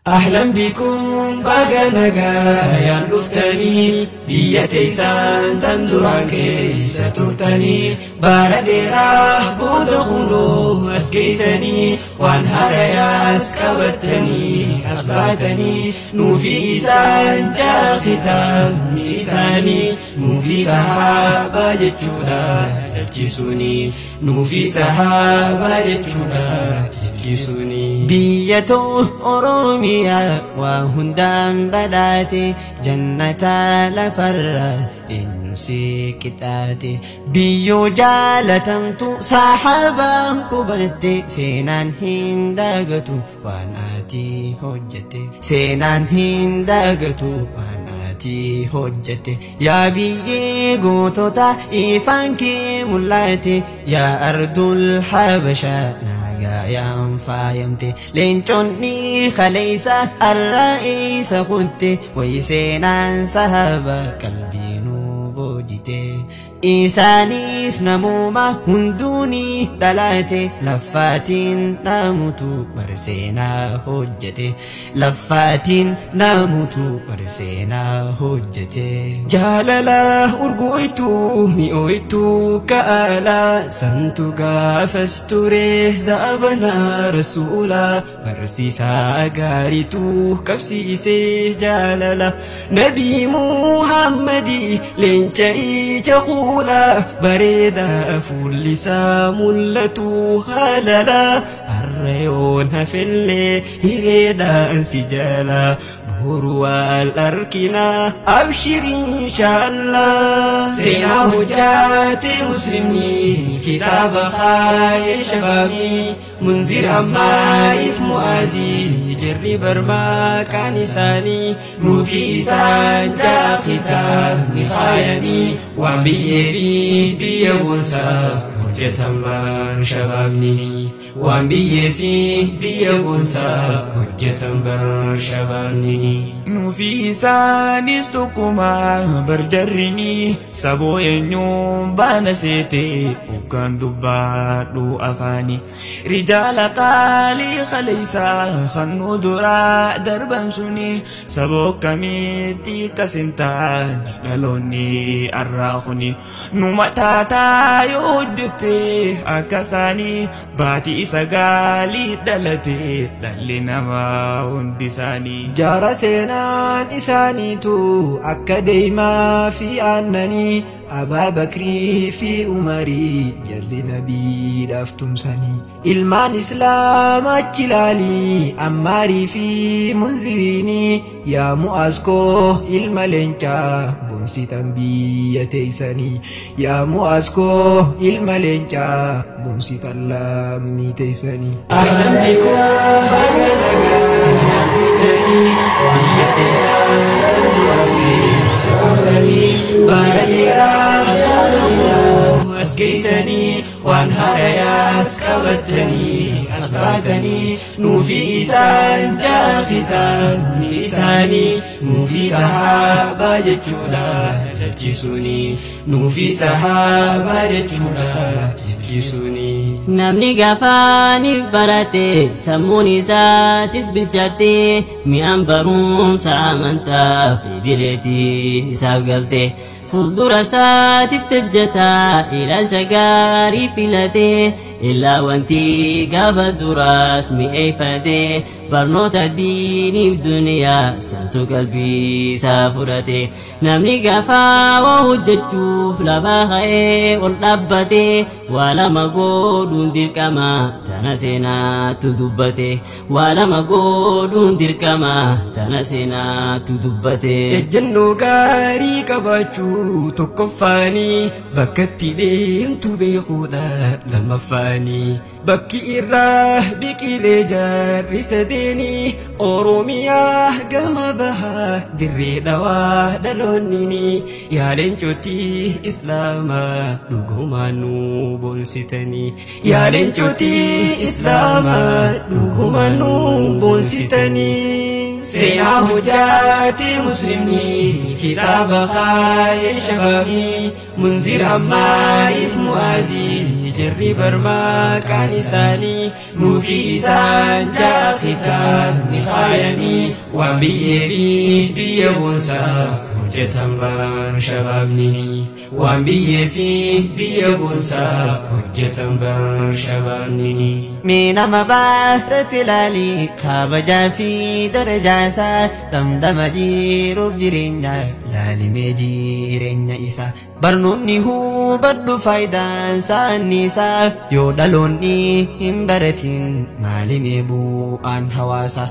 أهلا بكم baga nagayaan dhuftanii biyya teessan tan duraan keessa turtanii bara dheeraa booda kunoo as geessanii waan harayaas qabattanii as baatanii nuufi isaan jaakitaabni isaanii nuufi sahaabaa jechuudha jechisuuni nuufi sahaabaa jechuudha jechisuuni. Biyya too Oromiyaa waa hundaan badhaate jannata lafarra eenyu si qixaate biyyoo jaalatamtu saxaabaan qubatte seenaan hin dagatu waan ati hojjette seenaan hin dagatu waan ati hojjette yaa biyyee gootota ifaan kee mul'ate yaa ardul habashaa nagayaan faayamte leenconni kaleessa har'a isa kutte wayi seenaan sahaba qalbiinuu boojite isaanis namuma hunduuni dhalate laffaatiin namutu barseenaa hojjete laffaatiin namutu barseenaa hojjete. Jaalala urgooytu mi'ooytu ka'ala santu gaafas ture zaabana rasuula barsiisaa gaariitu qabsiisee jaalala nabii Muhammadii leenca ija quula bareeda fuulli isaa mul'atu haalala har'a yoon hafellee hireedhaan si jala boru wal arkina abshir inshaallah. Seenaa hojjate muslimni kitaaba kaaye shabaabni munzir ammaif mu'aazii jarri barmaaqaan isaanii nuufi isaan jaakitaabni kaayanii waan biyyee fi biyya boonsaa hojjetan bar shabaabni waan biyyee fi biyya boonsaa hojjetan bar shabaabni. Nuufi isaanis tokkuma barjarrini saboo eenyuun baana seete hoggaan dubbaadhu afaani rijaala qaalii kaleessaa kan nu duraa darban suni saboo kamitti akkas hin taane dhaloonni har'aa kuni nu mataataa yoo hojjette akka isaanii baatii sagaalii dhalate dhalli namaa hundi isaanii. Jaara seenaan isaaniitu akka deemaa fi aannanii Abaa Bakrii fi Umarii jarri nabiidhaaf tumsanii ilmaan Islaamaa achi ilaalii Ammaarii fi Munziriinii yaa Mu'aaz koo ilma leencaa boonsitan biyya teessanii yaa Mu'aaz koo ilma leencaa boonsitan lammii teessanii. أهلا بكم baga nagayaan dhuftanii biyya teessan tan duraan keessa turtanii bara dheeraa booda kunoo as geessanii waan harayaas qabattanii as baatanii nuufi isaan jaakitaabni isaanii nuufi sahaabaa jechuudha jechisuuni nuufi sahaabaa jechuudha jechisuuni. Namni gaafaaniif barate sammuun isaatis bilchaate mi'aan barumsa amantaa fi dileetii isaaf galte fuuldura isaatitti hojjeta ilaalcha gaarii filate illaa wanti gaafa duraas mi'eeffate barnoota diiniif duniyaa santu qalbii isaa fudhate namni gaafa waa hojjechuuf lafa ka'ee ol dhaabbate waa lama godhuun dirqama tana seenaatu dubbate waa lama godhuun dirqama tana seenaatu dubbate. Ejjennoo gaarii qabaachuu tokkoffaanii bakka itti deemtu beekuudha lammaffaanii bakki irraa biqilee jaarri sadeenii Oromiyaa gama bahaa dirree dhawaa dhaloonnini yaa leencotii Islaamaa dhugumaan nu boonsitanii yaa leencotii Islaamaa dhugumaan nu boonsitanii. Seenaa hojjaate muslimni kitaaba kaayee shabaabni Munzir Ammaariif Mu'aazii jarri barmaaqaan isaanii nuufi isaan jaa kitaabni kaayanii waan biyyee fi biyya boonsaa hojjetan bar shabaabni waan biyyee fi biyya boonsaa hojjetan bar shabaabni. Mee nama baarratti ilaali kabajaa fi darajaa isaa dhamdhama jiruuf jireenya laalimee jireenya isaa barnoonni hubadhu faayidaan saannisaa yoo dhaloonni hin baratin maalimee bu'aan hawaasa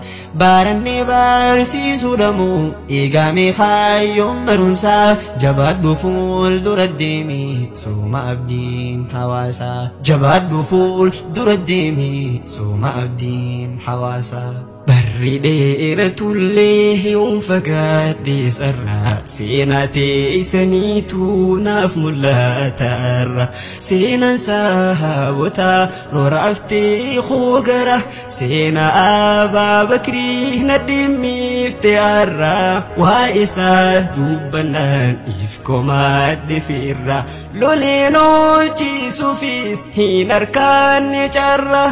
barannee barsiisuu dhamuu eegamee kaayyoon barumsaa jabaadhu fuuldura deemi sooma abdiin hawaasa jabaadhu fuuldura deemi sooma abdiin hawaasa. Barri dheeratullee yoon fagaadhe sarara seenaa teessaniitu naaf mul'ataarra seenaan sahaabota rooraftee hoogara seenaa Abaa Bakrii na dhimmiifte har'a waa isaa dubbannaan if komaadhe feerra loleen oolchisuufis hin harkaanne carra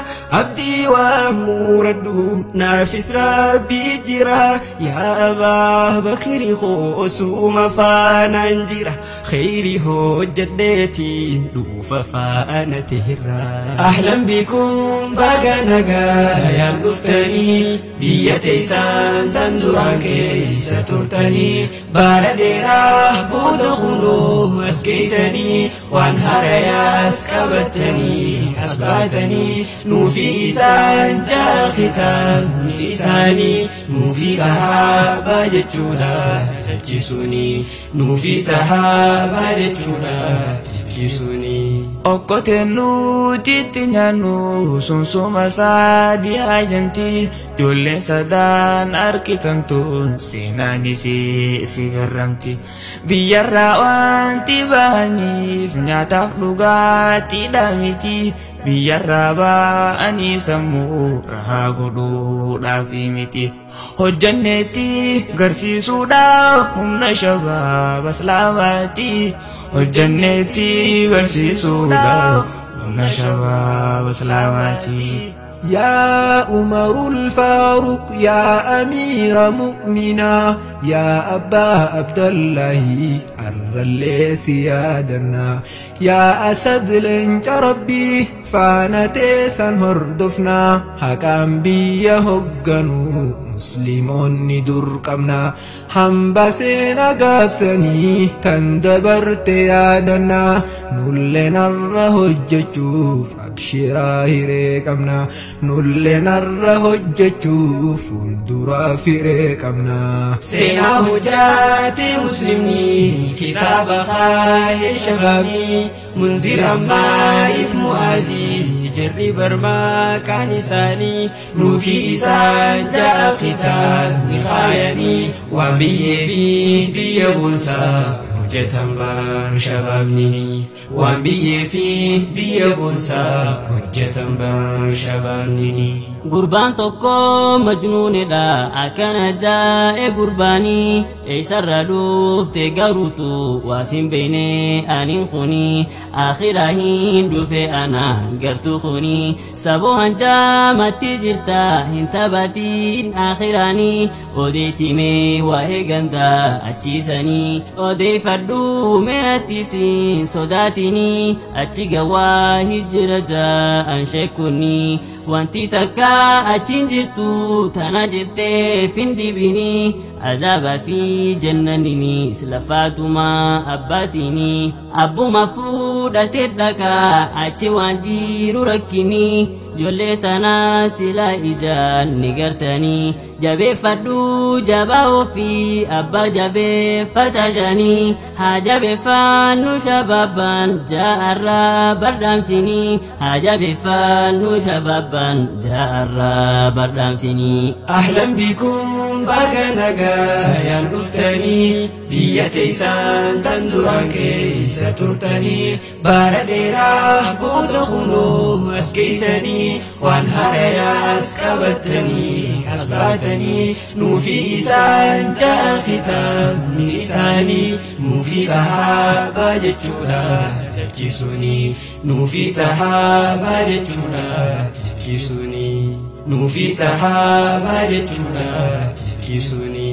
abdii waa muradhu naafis rabbi jira yaa Abaa Bakrii osuma faanaan jira khayri hojjedheetiin dhufa faana teerra. Ahlan bikum baga nagayaan dhuftanii biyya teessan tan duraan keessa turtanii bara dheeraa booda kunoo as geessanii waan harayaas qabatanii as baatanii nuufi isaan jaa kitaabni isaanii nuufi sahaabaa jechuudha jechisuuni nuufi sahaabaa jechuudha jechisuuni. Okkoteen nuti itti nyaannu sunsuma sadii haajamti ijoolleen sadaan harkitamtuun seenaan isii si garramti biyyarraa wanti bahaniif nyaataaf dhugaatiidha miti biyyarraa ba'anii sammuu rahaa godhuudhaaf miti hojjanneetti garsiisuudhaaf humna shabaaba islaamaati hojjanneetti garsiisuudhaaf humna shabaaba islaamaati. يا عمر الفاروق يا أمير مؤمنا يا أبا عبد الله الرلي سيادنا يا أسد لنج ربي فانتي سنهردفنا حكام بي هقنو مسلمون درقمنا حنبسينا قافسني تندبرت يادنا نلنا الرهججوف أبشرا هريقمنا نلنا الرهججوف الدرا فريقمنا Seenaa hojjaate muslimni kitaaba kaayee shabaabni Munzir Ammaariif Mu'aazii jarri barmaaqaan isaanii nuufi isaan jaa kitaabni kaayanii waan biyyee fi biyya boonsaa hojjetan bar shabaabni waan biyyee fi biyya boonsaa hojjetan bar shabaabni. Gurbaan tokko majnuunidha akkana jaa'e gurbaanii eessarra dhufte garuutu waasin beene aniin kuni akhiraa hin dhufe ana gartuu kuni saboo hanjaamatti jirta hin taphatiin akhiraanii odeessimee waa'ee gandaa achiisanii odeeffadhu mee attisiin sodaatinii achi gawaa hijira ja'an sheekunii wanti takka achiin jirtu tana jettee findibini azaaba fi jannaninis lafaatuma abbaatini abbuma fuudhate dhaqa achi waan jiru rakkini ijoollee tana sila ijaan ni gartanii jabeeffadhu jabaa ofii abbaa jabeeffata janii haa jabeeffannu shabaabban jaarraa bardhaamsinii haa jabeeffannu shabaabban jaarraa bardhaamsinii. Ahlan bikum Baga nagayaan dhuftanii biyya teessan tan duraan keessa turtanii bara dheeraa booda kunoo as geessanii waan harayaas qabatanii as baatanii nuufi isaan ja'a kitaabni isaanii nuufi sahaabaa jechuudha jechisuuni nuufi sahaabaa jechuudha jechisuuni nuufi sahaabaa jechuudha jechisuuni.